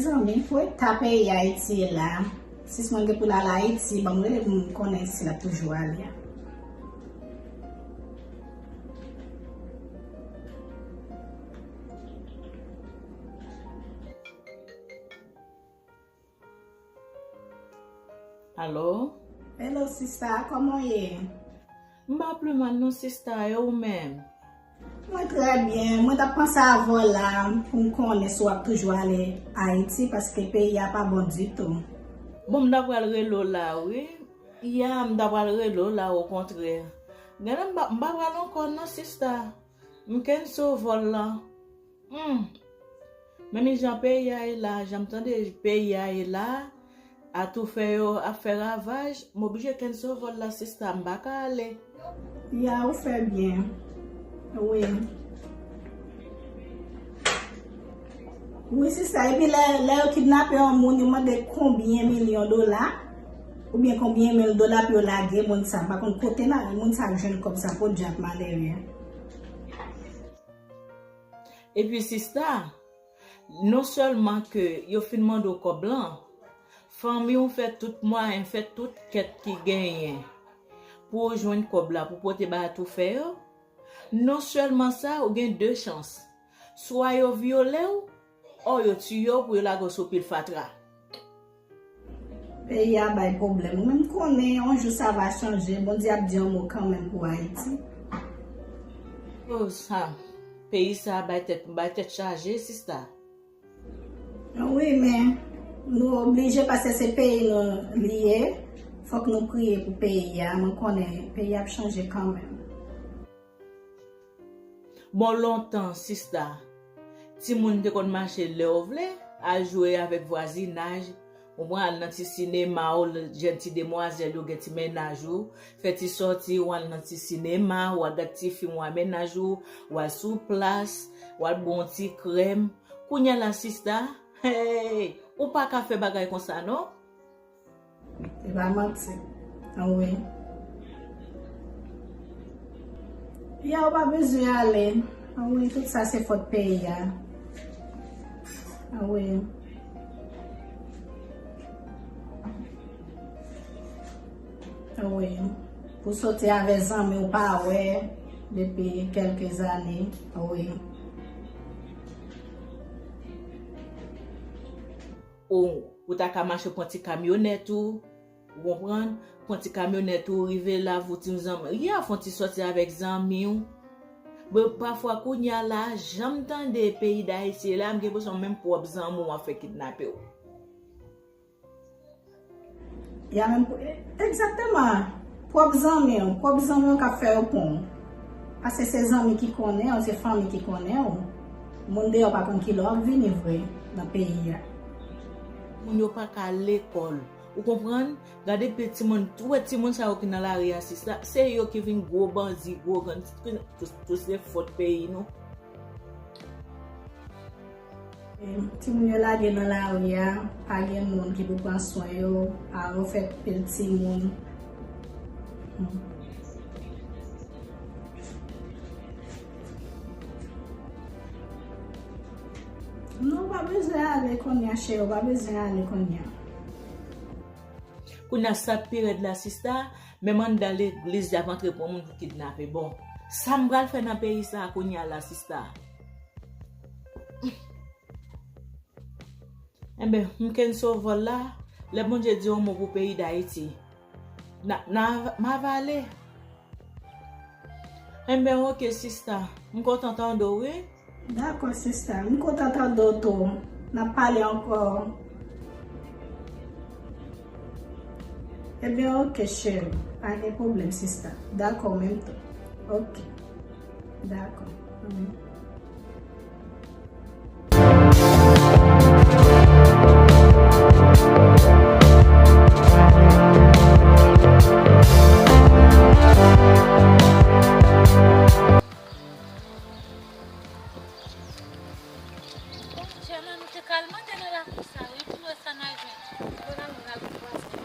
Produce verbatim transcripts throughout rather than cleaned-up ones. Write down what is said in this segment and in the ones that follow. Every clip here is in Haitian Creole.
Mezanmi, pou eta peyi Ayiti ye la, sis mwen gen pou l al Ayiti, ban m rele pou m konnen si l ap toujou ale a. Alo? Hello, sista, kòman w ye? M pa pli mal non, sista, e ou menm? Mwen trè byen. Mwen t ap panse avè w la pou m konnen si w ap toujou ale Ayiti, paske peyi a pa bon ditou. Bon, m ta pral rele w la, wi. Ya, m ta pral rele w la, okontrè. Genlè m pa, m pa pral ankò non, sista. M cancel vòl lan. Hmm. Menm jan peyi a ye la, jan m tande peyi a ye la, atoufè yo ap fè ravaj, m oblije cancel vòl la, sista, m pa ka ale. Ya, ou fè byen. Wi. Wi, sista, epi lè, lè yo kidnape yon moun, yo mande konbyen milyon dola, oubyen konbyen mil dola pou yo lage moun sa. M pa konn kote nan, moun sa jwenn kòb sa, podyab malere. Epi sista, non sèlman ke yo fin mande w kòb lan, fanmi w fè tout mwayen, fè tout kèt ki genyen pou w jwenn kòb la, pou pote bay atoufè yo. Non sèlman sa, ou gen de chans. Swa yo vyole w, ò yo tiye w pou yo lage w sou pil fatra. Peyi a bay pwoblèm. Ou menm konnen, yon jou sa va chanje. Bondye ap di yon mo kanmenm pou Ayiti. Oh, sa. Peyi sa bay tèt, bay tèt chaje, sista. Wi, men nou oblije paske se peyi nou li ye. Fòk nou priye pou peyi a. Mwen konnen peyi a ap chanje kanmenm. Bon, lontan, sista, timoun te konn mache lè yo vle, al jwe avèk vwazinaj, ou pran al nan ti sinema, ou l-, jèn ti demwazèl yo gen ti mennaj ou, fè ti sòti, ou al nan ti sinema, ou al gad ti fim, ou al mennaj ou, ou al sou plas, ou al bwè yon ti krèm. Kounye a la, sista, hey, ou pa ka fè bagay konsa, non. Se pa manti. Anwe. Ya, ou pa bezwen ale. Anwe, tout sa se fòt peyi a. Anwe. Anwe. Pou soti avè zanmi ou pa wè depi kèlke zane. Anwe. Ou, ou ta ka mache pran ti kamyonèt ou, ou konprann? Pran ti kamyonèt ou, rive la, vout yon zanmi. Ya, fè yon ti sòti avèk zanmi w. Bon, pafwa, kounye a la, jan m tande peyi Dayiti la, m gen enpresyon menm pwòp zanmi w ap fè kidnape w. Ya menm pou, e, egzakteman. Pwòp zanmi w, pwòp zanmi w k ap fè yo pran w. Paske se zanmi ki konnen w, se fanmi ki konnen w. Moun deyò pa konn kilè w ap vini vre nan peyi a. Moun yo pa ka al lekòl. Ou konprann? Gade pil timoun, ou wè timoun sa yo ki nan lari a, sista, se yo ki vin gwo bandi, gwo gang, tout, tout se fòt peyi nou. Timoun yo lage nan lari a, pa gen moun ki pou pran swen yo, pare yo fè pil timoun. Non, ou pa bezwen ale kounye a, cheri, ou pa bezwen ale kounye a. Kounye a, sa pi rèd la, sista, menm anndan legliz, y ap antre pran moun pou kidnape. Bon, sa m pral fè nan peyi sa a kounye a la, sista? Enben, m cancel vòl la, lè Bondye di yon mo pou peyi Dayiti, n a, n a, m a vale. Enben, oke, sista, m kontan tande w, wi. Dakò, sista, m kontan tande w tou. N ap pale ankò. Enben, oke, cheri, pa gen pwoblèm, sista. Dakò, menm tou. Oke. Dakò. Wi. Bon, Jèman, nou te ka al mande nan lakou sa, wi, pou nou wè sa n a jwenn. Bon, n al, n al kwaze.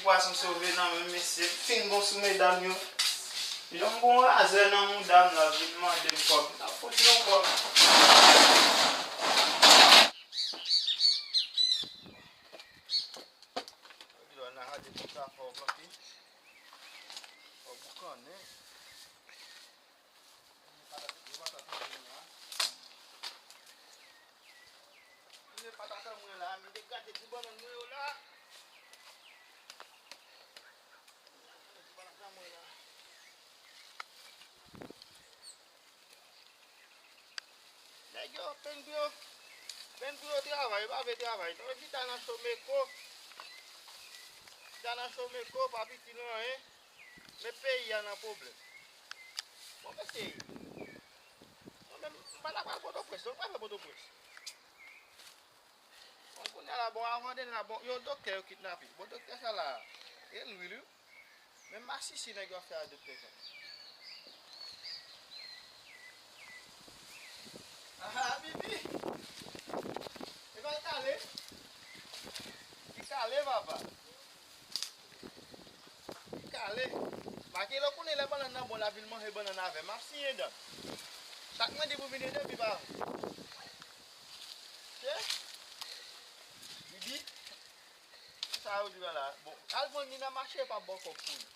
Pwason sove nan men mesye, m fin bon sou medam yo. Jan m gon razè nan mouda m la, vin mande m kòb, m ta fout nou kòb. Yo, nan rate tout sa fò w plante. Fò w boukannen. Yo, patat mwen la, men te gate ti bannann mwen yo la. Ti patat mwen la. Nèg yo, penn pou yo, penn pou yo travay, yo pa vle travay. Yo chita nan chomeko. Chita nan chomeko, pa piti nan anyen. Men peyi a nan pwoblèm. Bon, mesye, mwen menm, m pa ta pral Pòtoprens, non, m pa fè Pòtoprens. Bon, kounye a la, bon, avan dènye la, bon, yon doktè yo kidnape. Bon, doktè sa la, e lwil, wi. Men masisi nèg yo ap fè a doktè sa. Ah, Bibi! E pa l kale? Li kale, papa. Li kale. Makelè, ou konnen lè bannann nan bon, la vin manje bannann avè m. M ap siyen dan. Sa k mande pou vin ede m, li pa vle. Che? Bibi? Sa yo di la la. Bon, al vann li nan mache, pa ba w kòb pou li.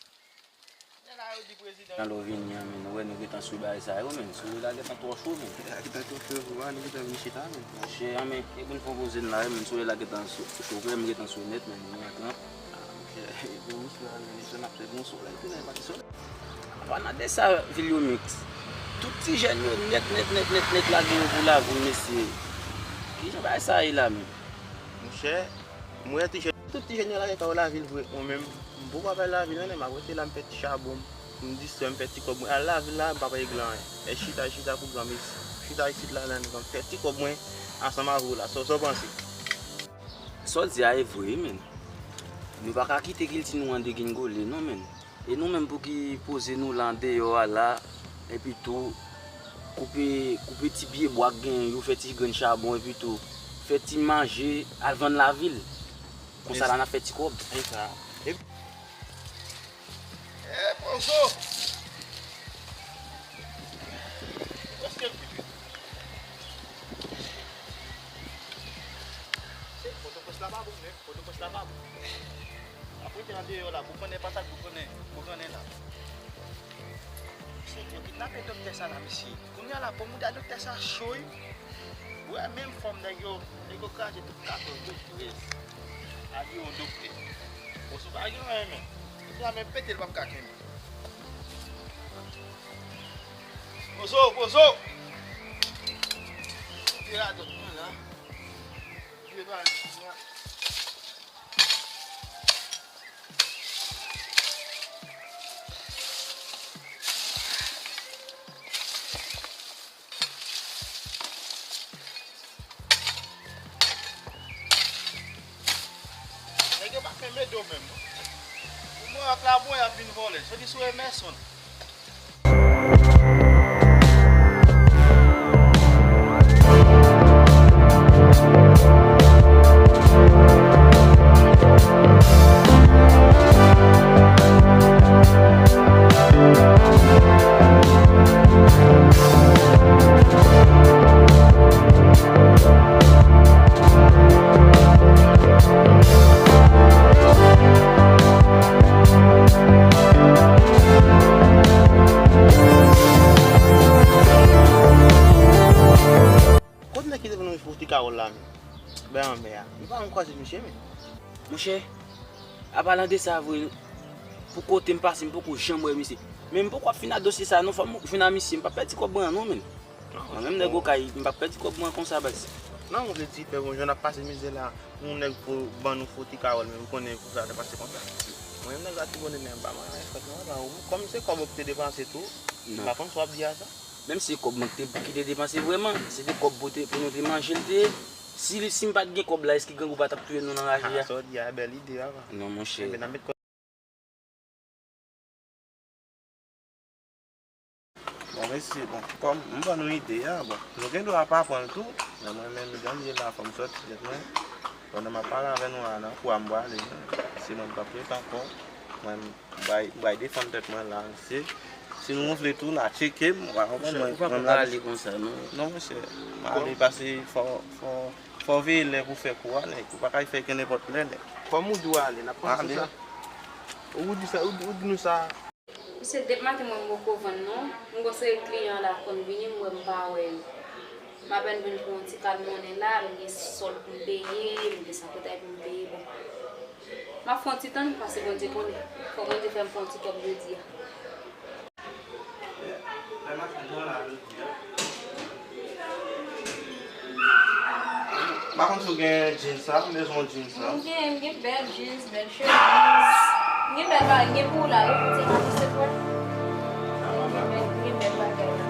Lè la yo di prezidan. Nan lè w vini an, men, ou wè nou gentan sou bagay sa yo, men. Solèy la gentan twò cho, men. Solèy la gentan twò cho, pou nou gentan vin chita, men. Monchè, an, men, e pou n fè yon poze n la, men, solèy la gentan cho, cho, men, m gentan cho nèt, men, nou antre. Ah, monchè, e pou ou, solèy la, men, se n ap fè bon solèy, tou, men, pa ti solèy. Apa nan de sa, vil yo miks. Tout ti jèn yo nèt, nèt, nèt, nèt, nèt lage yo pou lavil, mesye. Kijan bagay sa ye la, men? Monchè, m wè ti jèn, tout ti jèn yo lage kay yo lavil vre. Mwen menm, m poko ap al lavil, men m ap rete la, m fè ti chabon m, m distrè, m fè ti kòb mwen. Al lavil la, m pa regle anyen. E chita, chita pou granmesi. Chita isit la, la, m fè ti kòb mwen, ansanm avè w la. Sa w, sa w panse? Sa w di a e vre, men. Nou pa ka kite kilti nou an degringole, non, men. E nou menm pou ki poze nou la andeyò a la, epi tou, koupe, koupe ti pye bwa k genyen yo, fè ti grenn chabon, epi tou, fè ti manje, al vann lavil. Konsa la n ap fè ti kòb. Se sa. E, Pozo! Èske l kite? Se Pòtoprens la pa bon, men. Pòtoprens la pa bon. Ap rete andeyò la, boukannen pa sa k boukannen, boukannen la. Mesye, yo kidnape doktè sa la, mesye. Kounye a la, po mouda doktè sa cho, wi. Ou wè menm fòm nèg yo, nèg yo kraze tout katòz, douz, trèz. Abiye yon doktè. Bon, si w pa gen anyen, men. Doktè a menm pete, l p ap ka kenbe. Pozo, Pozo! Te la, doktè la. Vye bagay la. Nèg yo pa kenbe do menm, non. Pou mwen, ak labwen, y ap vin vòlè. Soti sou Emerson. Kot nèg ki te vin fouti Kawòl la, men? Bay anmè a. M pa janm kwaze misye, men. Monchè, apalan de sa vre, pou kote m pase, m poko janm wè misye. Men m poko ap fin ak dosye sa, non, fò m jwenn ak misye, m p ap pèdi kòb mwen an, non, men. Mwen menm nèg Okay, m p ap pèdi kòb mwen konsa, baz. Non, m vle di, pè, bon, jan n ap pase mizè la, yon nèg pou ban nou fouti Kawòl, men m konnen pou sa te pase konsa. Mwen menm nèg la ti bonè, men m pa mal avèk frè, non, pa ou. Kòm se kòb ou te depanse tou, m pa konn si w ap di a sa. Menm si se kòb mwen ki te, ki te depanse vrèman, se te kòb pou te, pou nou te manje l te ye. Si, si m pa t gen kòb la, èske grangou pa t ap touye nou nan lari a? Ah, sa w di a, bèl ide, papa. Non, monchè. Enben, n ap met kòb. Bon, mesye, bon, kòm m ban nou ide a, bon, nou gen dwa pa pran l tou, men mwen menm, jan m ye la, fò m sòti tèt mwen. Pandan m ap pale avè nou a, nan kou a m prale. Mwen m p ap ret ankò. Mwen m bay, m bay defann tèt mwen la, mesye. Si nou vle tou, n a tcheke m, w a konprann mwen. Ou pa menm ka ale konsa, non. Non, mesye. M ale pase fò, fò, fò veye lè pou fè kou a, nèg. Ou pa ka fè ke nenpòt lè, nèg. Kòm ou di w ale, n ap panse sa. Ou di sa, ou, ou di nou sa. Mesye, depi maten mwen m poko vann non. M gon seri kliyan la konn vini, m wè m pa wè yo. M apèn vin pran yon ti kad monnen la, m gen sòl pou m peye, m gen sapotay pou m peye. Bon. M ap fè yon ti tann, paske Bondye konnen. Fò Bondye fè m fè yon ti kòb jodi a. M pa konn si w gen jeans sa, m bezwen yon jeans sa. M gen, m gen bèl jeans, bèl chemiz. M gen bèl bagay, m gen pou ou la, wi, pou ti atis se kwè. M gen bèl, m gen bèl bagay la.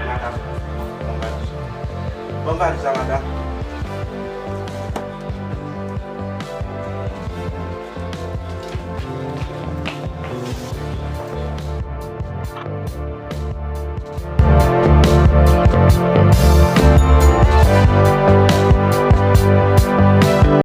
Madam, ban m valiz la. Ban m valiz la, madam.